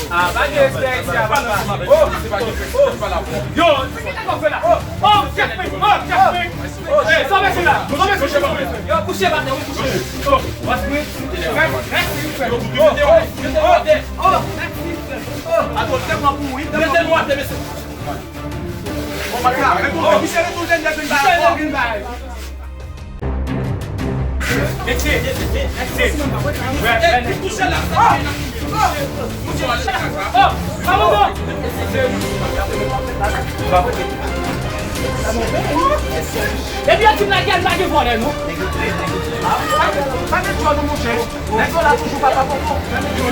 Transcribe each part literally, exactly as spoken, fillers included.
Ah, pa gen respè isi a, papa. Oh, oh. Yo, se ki sa w fè la? Oh, Jacqueline, oh, Jacqueline. Eh, sove sila, sove sila. Yo, kouche, patnè, wi, kouche. Oh, mèsi, mèsi, frè. Oh, oh, oh, mèsi, frè. Oh, atò, te mwen pou wi, te mwen pou wi. Oh, my God. Oh, Michel, tout le monde vient. Epi yo di m lage a, m pa gen vòlè, non. Pa gen djòl, non, monchè. Nèg yo la toujou, papa popo.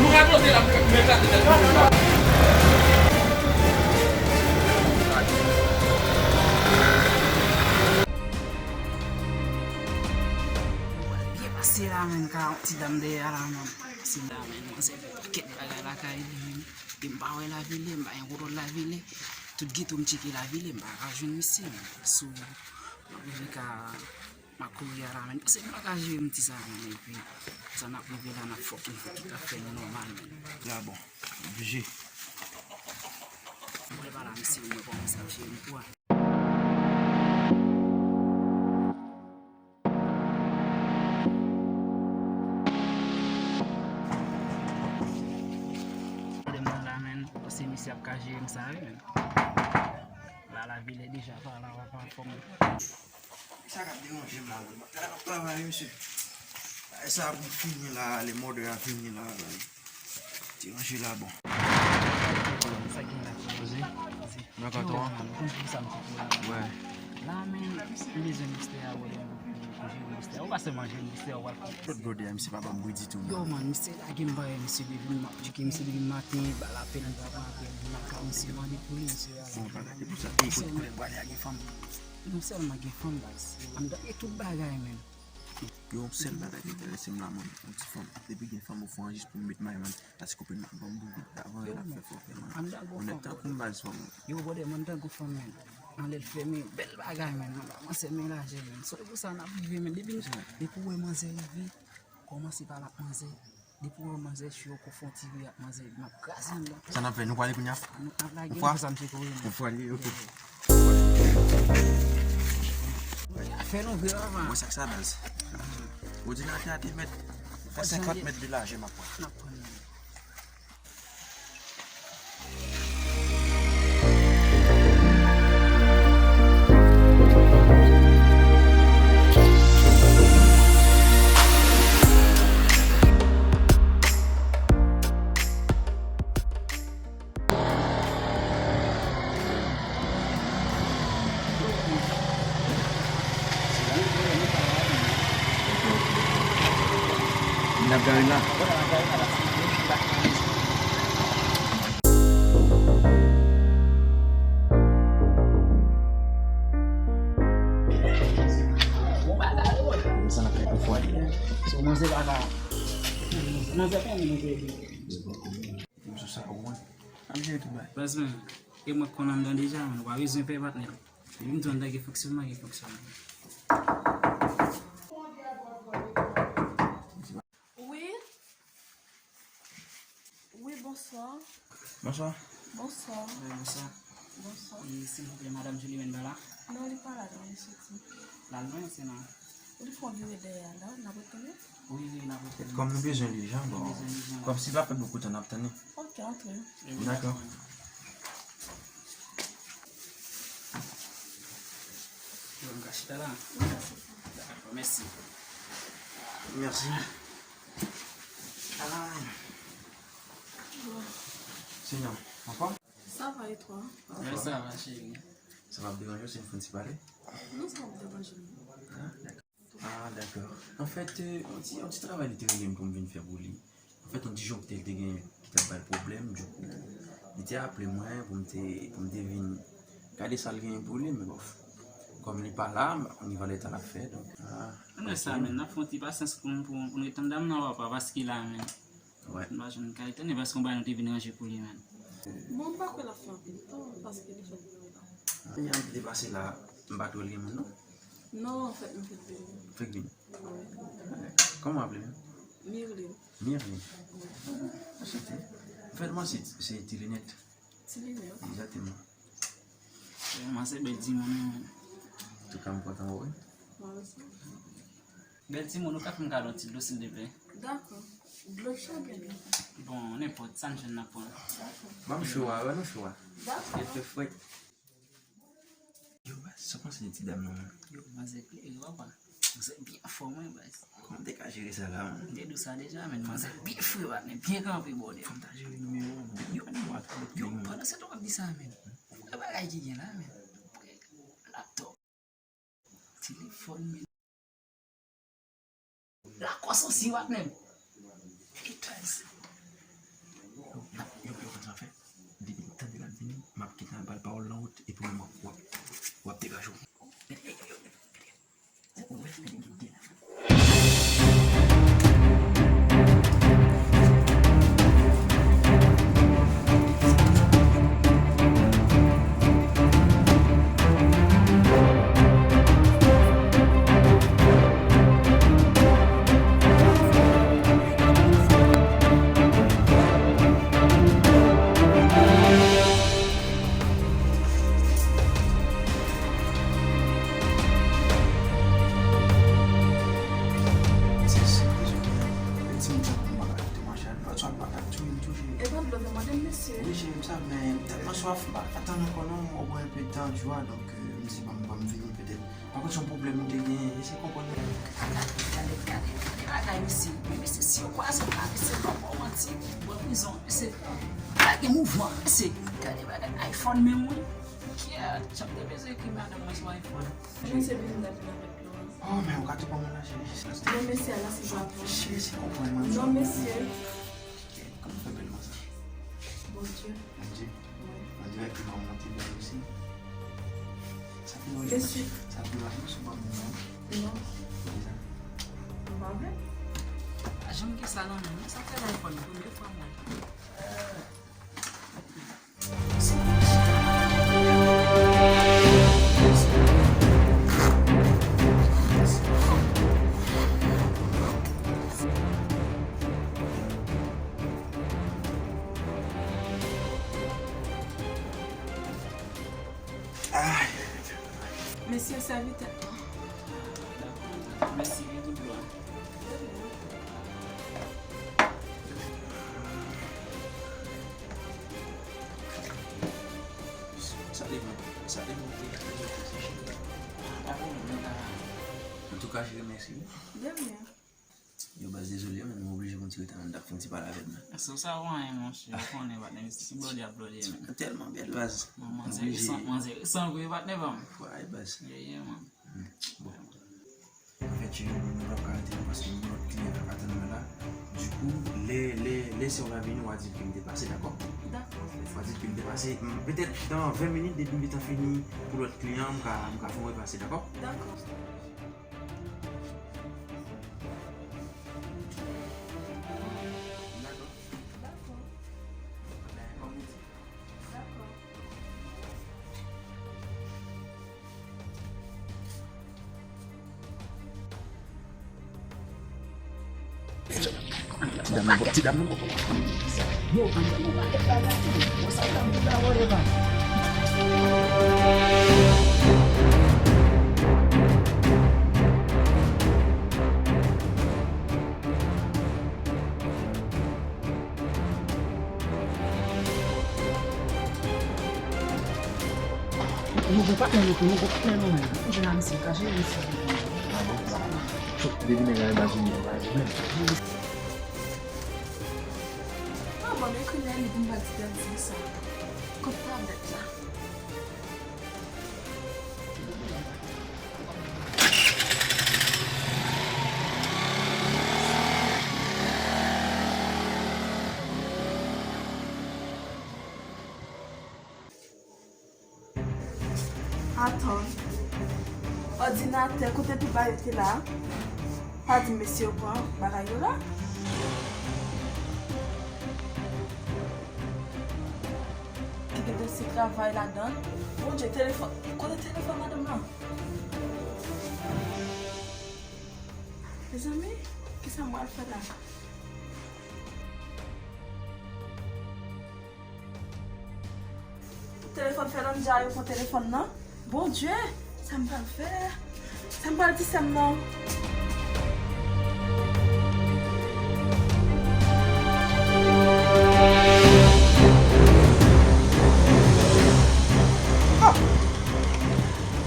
Nou radote la, men eklate tèt nou. Byen pase la, menn, ka yon ti dam dèyè la, menn. Pase la, menn, manzè fè pakèt bagay lakay li, menn. E m pa wè Lavile, m pa gen kontwòl Lavile. Tout geto m tcheke Lavile, m pa ka jwenn misye, menn. Sou, m ap rive ka M ap kouri a la, menn. Paske m pa ka jere m ti sa, menn. Epi, sa n ap rive la, n ap fòk nou fè tout afè nou nòmal, menn. La bon, oblije. M prepare la, mesye, mwen kòmanse ap jere m kou a. Gade m nan la, menn. Paske mesye ap ka jere m sa, wi, menn. La, Lavile deja pa la, pa anfòm. Sa k ap deranje m la menm? Bagay la ap travay, wi, mesye. Bagay sa ap fini la, le mòdè a fini la, la. Deranje la, bon. Sa gen la? Poze. Nan kanton an? Wè. La, men, m bezwen mistè a, wè, pou jere mistè a. Ou pa sèlman jere mistè a, w al. Lòt blòdè a, misye pa ban m bri ditou, non. Yo, man, misye lage m bagay, misye depi m ap tcheke, misye depi maten, ba l apèl, m pa pran apèl, m al ka misye mande pou li, misye a la. Bon, pa gade pou sa. Ey, kote, kote m prale a gen fanm? Non sèlman gen fanm, baz. Anndan gen tout bagay, menn. Gen yon sèl bagay ki enterese m la, man. Yon ti fanm. Depi gen fanm, ou fè anjis pou m met may, man. Paske w pè m ap ban m boul vit avan, l ap fè fòfè, man. Mwen nèt tankou m baz fanm. Yo, brother, mwen tankou fanm, menn. Anlè l fèmen, bèl bagay, menn. Mwen pa manzè men lajè, menn. Se pou sa n ap rive, menn. Depi, depi w wè manzè rive, kòmanse pale ak manzè. Depi w wè manzè cho, kou fè yon ti ri ak manzè, m ap kraze anndan. Sa n ap fè? Nou prale kounye a? Nou ap lage, nou fè sa, misye kouri, menn. Nou prale, ok. Fè nou vre, papa. Mwen sa k sa baz. Òdinatè a te mèt fè senkant mèt de lajè, m ap pran. N ap pran, menn. N ap gare la. Sa n ap fè pou fwa li. So, manzè pa ka. Manzè pa ka. Msye sa ou mwen. Ap jere tout bagay. Baz, men, e mwen k konn anndan deja, men ou pa bezwen pè, patnè. Depi m di w anndan gen fonksyonman, gen fonksyonman. Wi. Wi, bonswa. Bonswa. Bonswa. Wi, bonswa. Bonswa. E, silvouplè, madanm Julie menm pa la? Non, li pa la, non, li soti. L al lwen, se non? Ou te fè yon vire dèyè a la, n ap retounen? Wi, wi, n ap retounen. Kòm nou bezwen li jan, bon. Nou bezwen li jan la. Kòm si l pa fè bokou tan, n ap tann li. Ok, antre. Dakò. Yo, m ka chita la? Dakò, mèsi. Mèsi. Ah. Sinon, anfòm? Ça va et toi? Wi, ça va, cheri. Sa p ap deranje w si n fè yon ti pale? Non, sa p ap deranje m. Ah, dakò. Ah, dakò. Anfèt, euh, yon ti, yon ti travay li te rele m pou m vin fè pou li. Anfèt, yon ti jonkte li te genyen ki t ap ba l pwoblèm, dikou, li te aple mwen pou m te, pou m te vin gade sa l genyen pou li, men bòf. Kòm li pa la, m pa konn ki valè tan l ap fè, donk, ah. Ann wè sa, men, n ap fè yon ti pasyans pou, pou, pou nou tann dam nan, papa, paske la, men. Wè. M pa jwenn kay tande paske yon bagay nou te vin ranje pou li menm. Bon, m pa kwè l ap fè anpil tan, paske li fèk vini la. Kounye a m te pase la, m pa t wè l gen moun, non? Non, anfèt, m fèk vini. Fèk vini? Wi. Kòman w aple menm? Mirlin. Mirlin. Anchante. Fè demann se, se Ti Linèt. Ti Linèt. Egzakteman. Vrèman, se bèl timoun, wi. Antouka, m kontan wè w, wi. Mwen osi. Bèl timoun, ou ka fè m kado yon ti dlo, silvouplè? Dakò. Dlo cho oubyen dlo frèt? Bon, nenpòt, sa n jwenn n ap pran. Dakò. Ban m cho a, ban nou cho a. Dakò. Li fè frèt. Yo, baz, sa w panse de ti dam nan, man? Yo, manzè klere, papa. Manzè byen fò, mwen, baz. Kòman w te ka jere sa la, man? M te di w sa deja, men manzè byen fre, patnè, byen kanpe, bòdè. Fò m ta jere nimewo a, man. Yo, yo, pandan se tan w ap di sa, men. Ou wè bagay ki gen la, men. Ou wè laptòp. Telefòn, men. Lakòs osi, patnè m. Etwal se. Yo, yo, yo, konn sa fè? Depi m tande l ap vini, m ap kite al ba l pawòl nan wout, epi w menm w ap, w ap, w ap degaje w. Gade, gade, gade, gade. Ou wè, gade, gade, gade. Ti m t ap mwen pa ka kite machann. Patwon pa ka tchouye m tou, cheri. E pa dlo w te mande m, mesye? Wi, cheri, m sav, men m tèlman swaf, m pa ka tann ankò non. Mwen bwè enpe tan, tu vois, donk, euh, m di, ban m, ban m vini petèt. Pa kont se yon pwoblèm m te genyen, eseye konprann mwen. Gade, gade, gade bagay, mesye. Men, mesye, si yo kwaze m la, mesye, m pa ba w manti, m pran prizon, mesye. Pa gen mouvman, mesye. Gade bagay iPhone menm, wi. Kiyès, jan m te bezwen ekri madanm mwen sou iPhone. Mesye vin dèyè avèk nou. Oh, men ou ka tou pran mwen la, cheri. Non, mesye, la, se pa vre. Cheri, eseye konprann mwen. Non, mesye. Kòman fè bèl konsa? Bondye. Bondye? Wi. Bondye wè ke manman te bèl osi. Sa pi lòj, sa pi lòj sou banm nan. Non. Poukisa? M pa vle. Pa janm gen sa nan men m, non, sa fè iPhone premye fwa mwen. Mesye, sèvi tèt mwen. Dakò, mèsi, wi, pou dlo a. Sa te bon, sa te bon, te gate tout sa, cheri. Dakò, mwen ta. Antouka, cheri, mèsi. De rien. Yo, baz, dezole, men mwen oblije konn ti rete anndan, fè yon ti pale avè m nan. Se sa ou anyen, monchè, ou konnen, patnè, ti blòdè ap blòdè, men. Tèlman bèl, baz. Manzè resan, manzè resan vre, patnè pa m. Fwa, baz. Yeah, yeah, man. Hmm. Bon. Anfèt, cheri, nou p ap ka rete la paske gen lòt kliyan k ap atann mwen la. Dikou, lè, lè, lè sè w la vini, w a di l ke m te pase, dakò? Dakò. W a di l ke m te pase. M, petèt, dan ven minit, depi m gentan fini pou lòt kliyan, m ka, m ka fè yon repase, dakò? Dakò. Dakò. Dakò. Dakò. Ti dam nan, ti dam nan. Yo, yo, yo, yo, yo, yo, yo, yo, yo, yo, yo, yo. Nouvo patnè nou, nouvo patnè nou menm. Ou jwenn a misye, kache misye. Ah bon? Depi nèg la imajine, imajine. Ah bon, men ekri nan li pou m pa di bètiz sa. Kot tablèt la? Atann. Òdinatè, kote pi ba yo te la? Pa di mesye yo pran bagay yo la? Ki gen dosye travay ladan l. Bondye, telefòn, kote telefòn madanm nan? Mezanmi, kisa m pral fè la? Telefòn Fernanda, yo pran telefòn nan. Bondye, sa m pral fè? Sa m pral di sè m nan? Oh!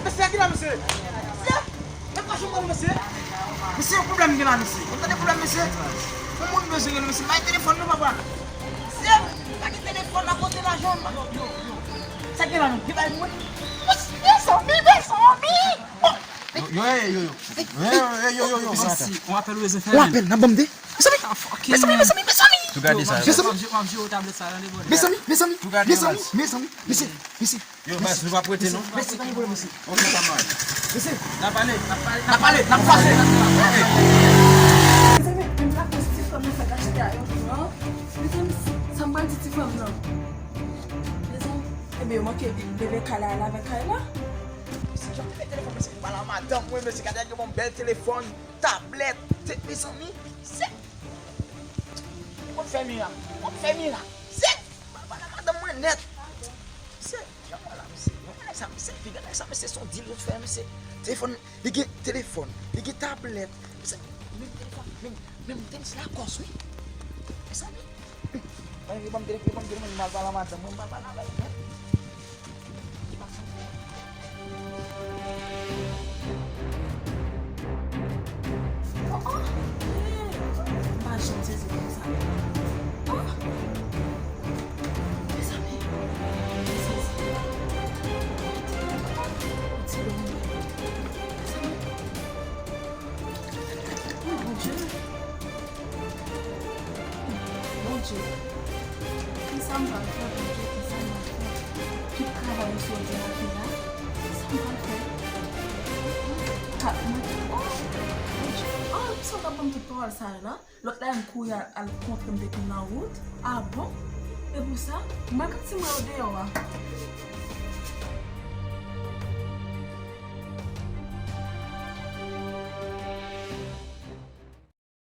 Mesye, ki la, mesye? Mesye! Mesye, yon pwoblèm gen la, mesye. Ou tande pwoblèm, mesye? Yon moun bezwen gen nou, mesye. Bay telefòn nou, papa. Mesye, pa gen telefòn la, kote lajan? Yo, yo, yo. Sa gen la, non? Gen bagay mwen. Mezanmi, mezanmi. Bon. Yo, yo, yo, yo, yo. Yo, yo, yo, yo, yo, yo. Mezanmi, on apèl Weze fè. Lapèl, nan banm de. Mezanmi. Ah, fuck, mezanmi, mezanmi, mezanmi. Tou gade sa. Mezanmi. Mezanmi, mezanmi, mezanmi, mezanmi, mezanmi. Mesye, mesye. Yo, baz, nou pa prete, non? Mesye, pa gen pwoblèm, mesye. Ok, sa mal. Mesye. N a pale, n a pale, n a pale, n a pale. Mezanmi, menm lakòs ti fanm nan fèk achte a yo pran. Mezanmi, sa m pral di ti fanm nan? Mezanmi, ebyen, yo manke leve kay la, al avèk kay la. Mesye, jan m te met telefòn, mesye, m pale a madanm mwen, mesye, gade, yo ban m bèl telefòn, tablèt, te, mezanmi, se, mwen fè mirak, mwen fè mirak, se, m pale a madanm mwen nèt. Se, Jan mwen la, mesye. Mwen konnen sa, mesye. Pi gade sa, mesye, se yon deal yo fè, mesye. Telefòn, li gen telefòn, li gen tablèt. Mesye, menm telefòn, menm, menm tenis Lacoste, wi. Mezanmi. Mwen, li ban m telefòn, li ban m telefòn, mwen, m al pale a madanm mwen, m al pale avè l, men. Oh, oh. Hey. M pa janm sezi konsa. Oh. Mezanmi, mezanmi. Ti lòm mwen. Mezanmi. Oh, Bondye. Bondye. Kisa m pral fè, Bondye? Kisa m pral fè? Tout travay m sou òdinatè la. Kisa m pral fè? Kat mwen. Oh, Bondye. Oh, kisa w t ap ban m tout pawòl sa yo la? Lòt la, m kouri al, al kontre m depi nan wout. Ah bon? E pou sa? M pa ka ti mwen yo deyò a.